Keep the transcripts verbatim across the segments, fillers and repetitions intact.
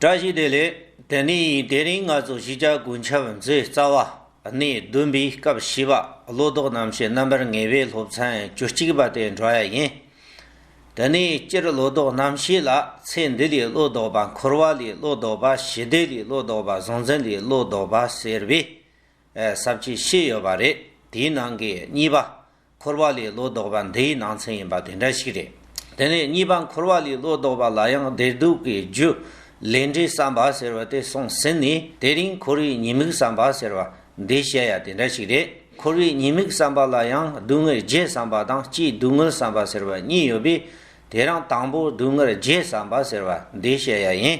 བཀྲ་ཤིས་བདེ་ལེགས། དེ་ནས་དེ་རིང་ང་ཚོ་གཞིས་ཆགས་ཀུན་ཁྱབ་མཛོད་རྩ་བ་གནས་བདུན་པའི་སྐབས་བཞི་པ་བློ་ལྡོག་རྣམ་བཤད་རྣམ་པར་ངེས་པའི་སློབ་ཚན་བཅུ་གཅིག་པ་དེ་འགྲོ་ཡ་ཡིན། དེ་ནས་སྤྱིར་བློ་ལྡོག་རྣམ་བཤད་ལ་ཚེ་འདི་ལས་བློ་ལྡོག་པ། འཁོར་བ་ལས་བློ་ལྡོག་པ། ཞི་བདེ་ལས་བློ་ལྡོག་པ། གཟུང་འཛིན་ལས་བློ་ལྡོག་པ་ཟེར་བའི་ས་བཅད་བཤད་ཡོད་པ་རེད། དེའི་ནང་གི་གཉིས་པ། འཁོར་བ་ལས་བློ་ལྡོག་པ་འདིའི་ནང་ཚན་ཡིན་པ་དེ་འདྲ་ཞིག་རེད། དེ་ནས་གཉིས་པ་འཁོར་བ་ལས་བློ་ལྡོག་པ་ལ་ཡང་བདེ་སྡུག་གི་རྒྱུ་ལས་འབྲས་བསམ་པ་ཟེར་བ་དེ་སོང་ཟིན་ནས། དེ་རིང་འཁོར་བའི་ཉེས་དམིགས་བསམ་པ་ཟེར་བ་འདི་བཤད་ཡ་དེ་འདྲ་ཞིག་རེད། འཁོར་བའི་ཉེས་དམིགས་བསམ་པ་ལ་ཡང་སྡུག་བསྔལ་བརྒྱད་བསམ་པ་དང་སྐྱེས་སྡུག་བསྔལ་བསམ་པ་ཟེར་བ་གཉིས་ཡོད་པས། དེ་རིང་དང་པོ་སྡུག་བསྔལ་བརྒྱད་བསམ་པ་ཟེར་བ་འདི་བཤད་ཡ་ཡིན།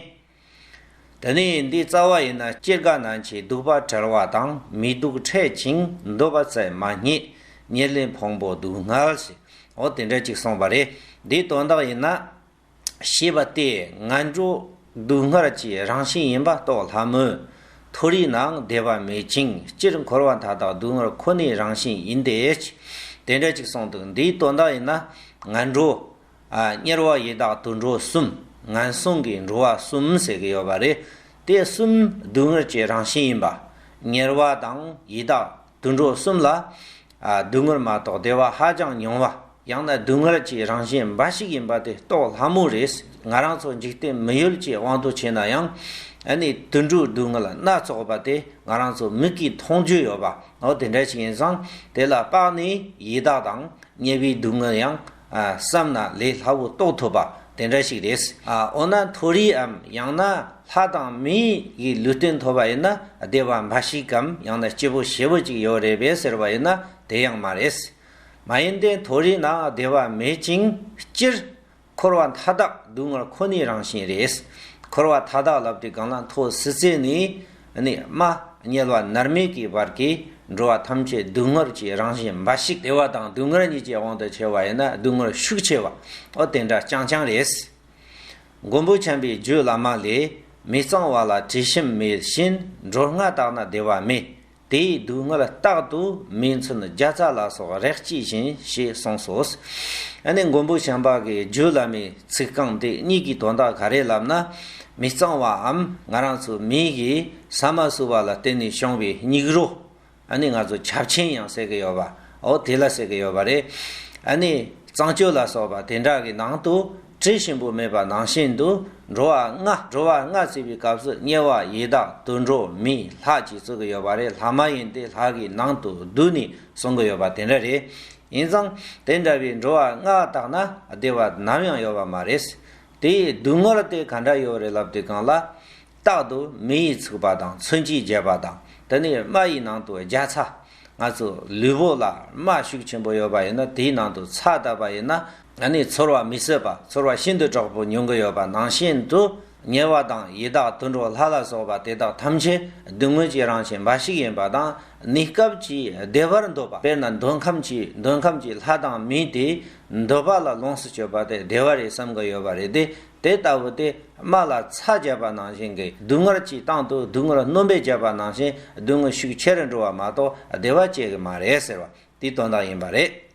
དེ་ནས་འདིའི་རྩ་བ་ཡིན་ན། སྐྱེ་རྒ་ན་འཆིའི་སྡུག་པ་བྲལ་བ་དང་། མི་སྡུག་འཕྲད་ཅིང་འདོད་པ་བཙལ་མ་རྙེད། ཉེར་ལེན་ཕུང་པོ་སྡུག་བསྔལ་ཞེས། འོ་དེ་འདྲ་ཅིག་གསུངས་པ་རེད། འདིའི་དོན་དག་ཡིན་ན། ཞེས་པ་སྟེ། ངན་འགྲོ་སྡུག་བསྔལ་གྱི་རང་བཞིན་ཡིན་པ་རྟོགས་སླ་མོད། མཐོ་རིས་ནའང་བདེ་བ་མེད་ཅིང་། སྤྱིར་འཁོར་བ་མཐའ་དག་སྡུག་བསྔལ་ཁོ་ནའི་རང་བཞིན་ཡིན་ཏེ། དེ་འདྲ་ཅིག་གསུངས་འདུག། འདིའི་དོན་དག་ཡིན་ན། ངན་འགྲོ། ཨ། དམྱལ་བ་ཡི་དྭགས་དུད་འགྲོ་གསུམ། ངན་སོང་གི་འགྲོ་བ་གསུམ་ཟེར་གི་ཡོད་པ་རེད། དེ་གསུམ་སྡུག་བསྔལ་གྱི་རང་བཞིན་ཡིན་པ། དམྱལ་བ་དང་ཡི་དྭགས་དུད་འགྲོ་གསུམ་ལ། ཨ། སྡུག་བསྔལ་མ་གཏོགས་བདེ་བ་ཧ་ཅང་ཉུང་བ། ཡང་ན་སྡུག་བསྔལ་གྱི་རང་བཞིན་འབའ་ཞིག་ཡིན་པ་དེ་རྟོགས་སླ་མོ་རེད། ང་རང་ཚོ་འཇིག་རྟེན་མི་ཡུལ་གྱི་དབང་དུ་བྱས་ན་ཡང་། ཨ་ནི་དུད་འགྲོའི་སྡུག་བསྔལ་སྣ་ཚོགས་པ་དེ་ང་རང་ཚོ་མིག་གིས་མཐོང་རྒྱུ་ཡོད་པ། འོ་དེ་འདྲ་ཞིག་ཡིན་ཙང་། དེ་ལ་དཔག་ནས་ཡི་དྭགས་དང་། དམྱལ་བའི་སྡུག་བསྔལ་ཡང་། ཨ། བསམ་ན་ལས་སླ་བོ་རྟོགས་ཐུབ་པ་དེ་འདྲ་ཞིག་རེད། ཨ། འོ་ན་མཐོ་རིསའམ་ཡང་ན་ལྷ་དང་མི་ཡི་ལུས་རྟེན་ཐོབ་པ་ཡིན་ན་བདེ་བ་འབའ་ཞིག་གམ། ཡང་ན་སྐྱིད་པོ་ཞེ་པོ་ཅིག་ཡོད་རེད་པས་ཟེར་བ་ཡིན་ན་དེ་ཡང་མ་རེད། མ་ཡིན་ཏེ་མཐོ་རིས་ན་བདེ་བ་མེད་ཅིང་། སྤྱིར་འཁོར་བ་མཐའ་དག་སྡུག་བསྔལ་ཁོ་ནའི་རང་བཞིན་རེད། འཁོར་བ་མཐའ་དག་ལབ་དུས་སྒང་ལ་མཐོ་སི་སི་ནས་ནི་དམའ་དམྱལ་བ་མནར་མེད་ཀྱི་བར་གྱི་འགྲོ་བ་ཐམས་ཅད་སྡུག་བསྔལ་གྱི་རང་བཞིན་འབའ་ཞིག། བདེ་བ་དང་སྡུག་བསྔལ་གཉིས་ཀྱི་དབང་དུ་བྱས་པ་ཡིན་ན་སྡུག་བསྔལ་ཤུགས་ཆེ་བ། འོ་དེ་འདྲ་རྐྱང་རྐྱང་རེད། མགོན་པོ་བྱམས་པའི་རྒྱུད་བླ་མ་ལས། མི་གཙང་བ་ལ་དྲི་ཞིམ་མེད་བཞིན། འགྲོ་ལྔ་དག་ན་བདེ་བ་མེད། དེ་ཡི་སྡུག་བསྔལ་རྟག་ཏུ་མེ་མཚོན་རྒྱ་ཚ་ལ་སོགས་རེག་བཅས་བཞིན། ཞེས་གསུངས་སོ། ཨ་ནི་མགོན་པོ་བྱམས་པ་གི་རྒྱུད་བླ་མའི་ཚིག་རྐང་དེ་གཉིས་ཀྱི་དོན་དག་ག་རེ་ལབ་ན། མི་གཙང་བའམ་ང་རང་ཚོ་མི་གི་ཟ་མ་ཟོས་པ་ལ་བརྟེན་ནས་བྱུང་བའི་སྙིགས་རོ། ཨ་ནི་ང་ཚོ་ཆབ་ཆེན་ཡང་ཟེར་གི་ཡོད་པ། འོ་དེ་ལ་ཟེར་གི་ཡོད་པ་རེད། ཨ་ནི་གཙང་སྤྱོད་ལ་སོགས་པ་དེ་འདྲ་གི་ནང་དུ་དྲི་ཞིམ་པོ་མེད་པ་ནང་བཞིན་དུ། འགྲོ་བ་ལྔ། འགྲོ་བ་ལྔ་ཟེར་བའི་སྐབས་སུ་དམྱལ་བ་ཡི་དྭགས་དུད་འགྲོ་མི་ལྷ་བཅས་གཙོས་ཀྱི་ཡོད་པ་རེད། ལྷ་མ་ཡིན་ཏེ་ལྷ་གི་ནང་དུ་བསྡུས་ནས་གསུང་གི་ཡོད་པ་དེ་འདྲ་རེད། ཡིན་ཙང་དེ་འདྲ་བའི་འགྲོ་བ་ལྔ་དག་ན་བདེ་བ་ནམ་ཡང་ཡོད་པ་མ་རེད། དེའི་སྡུག་བསྔལ་དེ་ག་འདྲ་ཡོད་རེད་ལབ་དུས་སྒང་ལ། རྟག་ཏུ་མེ་ཡིས་ཚིག་པ་དང་། མཚོན་གྱིས་བརྒྱབ་པ་དང་། དེ་ནས་རྨ་ཡི་ནང་དུ་རྒྱ་ཚ། ང་ཚོ་ལུས་པོ་ལ་རྨ་ཤུགས་ཆེན་པོ་ཡོད་པ་ཡིན་ན། དེའི་ནང་དུ་ཚ་བཏབ་པ་ཡིན་ན། ཨ་ནི་ཚོར་བ་མི་བཟོད་པ། ཚོར་བ་ཤིན་ཏུ་དྲག་པོ་མྱོང་གི་ཡོད་པ་ནང་བཞིན་དུ། དམྱལ་བ་དང་ཡི་དྭགས་དུད་འགྲོ་ལྷ་ལ་སོགས་པ་དེ་དག་ཐམས་ཅད་སྡུག་བསྔལ་གྱི་རང་བཞིན་འབའ་ཞིག་ཡིན་པ་དང་། གནས་སྐབས་ཀྱི་བདེ་བར་འདོད་པ། དཔེར་ན་འདོད་ཁམས་ཀྱི། འདོད་ཁམས་ཀྱི་ལྷ་དང་མི་དེ་འདོད་པ་ལ་ལོངས་སུ་སྤྱོད་པ་དེ་བདེ་བ་རེད་བསམ་གི་ཡོད་པ་རེད་དེ། དེ་ལྟ་བུ་དེ་རྨ་ལ་ཚ་བརྒྱབ་པ་ནང་བཞིན་གྱི་སྡུག་བསྔལ་གྱི་སྟེང་དུ་སྡུག་བསྔལ་སྣོན་པ་བརྒྱབ་པ་ནང་བཞིན་སྡུག་བསྔལ་ཤུགས་ཆེ་རུ་འགྲོ་བ་མ་གཏོགས་བདེ་བ་སྐྱེ་གི་མ་རེད་ཟེར་བ་དེའི་དོན་དག་ཡིན་པ་རེད།